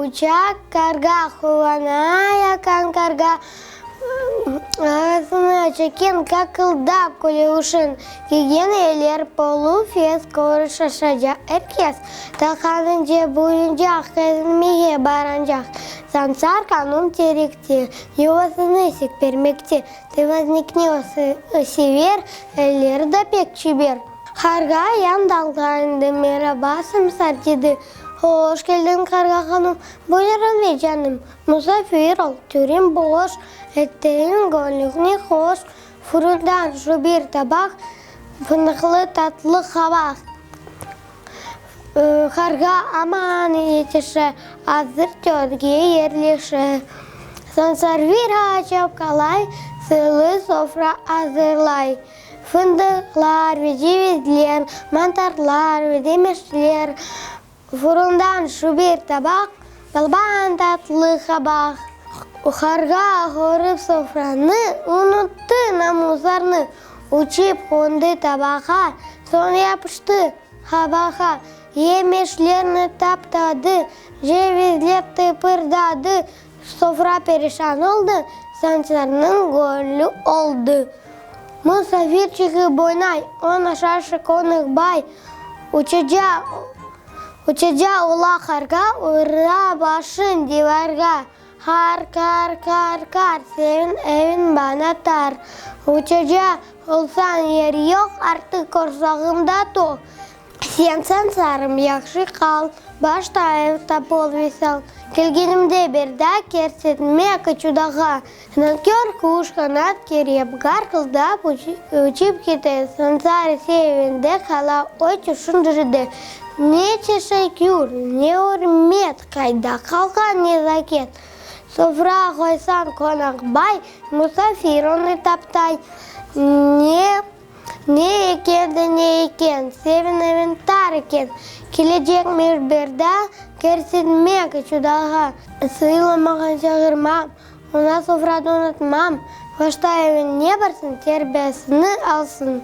Uça qarğa, quvana yaqan qarğa, Ağasını çeken qaqıldap külüşin, Kiygen eller tolu fes, körip şaşacaq er kes. Taqqan ince buyuncaq, kezinmege barancaq, Sansar hanum terekte, yuvasını sektirmekte, Temizlikni sever, elleri de pek çeber. Qarğa yan dalğa indi, Meraba, Sansar, dedi. Hoş keldiñ, qarğa hanum, buyurıñ ey canım, Musafir ol, törem boş, ettiñ göñlüñni hoş, Furundan şu bir tabaq fındıqlı tatlı qabaq. Qarğa aman yetişe, azır törge yerleşe. Sansar vira çapqalay, sıylı sofra azırlay. Fındıqlar ve cevizler, mantarlar ve demişler, Furundan şu bir tabaq, balaban tatlı qabaq. Qarğa körip sofranı, unuttı namuslarnı, Uçıp qondı tabaqa, soñ yapıştı habağa. Yemişlerni taptadı, cevizler tıpırdadı, Sofra perişan oldı, Sansarnıñ göñlü oldı. Musafir çıqıp oynay, Oña şaşı qonaq bay. Uçaca, uçaca ola qarğa, Ura başın divarğa. Qar, qar, qar, qar, Seniñ eviñ bana tar. Uçaca olsañ yer yoq, Artıq qorsağım da toq. Sen sansarım, yahşı qal, Başta ev tap ol visal. Kelgenimde bir daa Kersetme qaçudağa. Nankör quş qanat kerip, Garqıldap uçıp kete, Sansar ise evinde qala, Oy tüşündirdi, Ne teşekkür, ne ürmet, Qayda qalğan nezaket? Sofra qoysañ qonaq bay, Musafir onı taptay. Ne. Ne eken de ne eken, Sevin evin tar eken, Kelecekmiş bir daa, Kersinmek içün daha. Sıylamağa çağırmam, Oña sofra donatmam, Başta evine barsın, Terbiyesini alsın.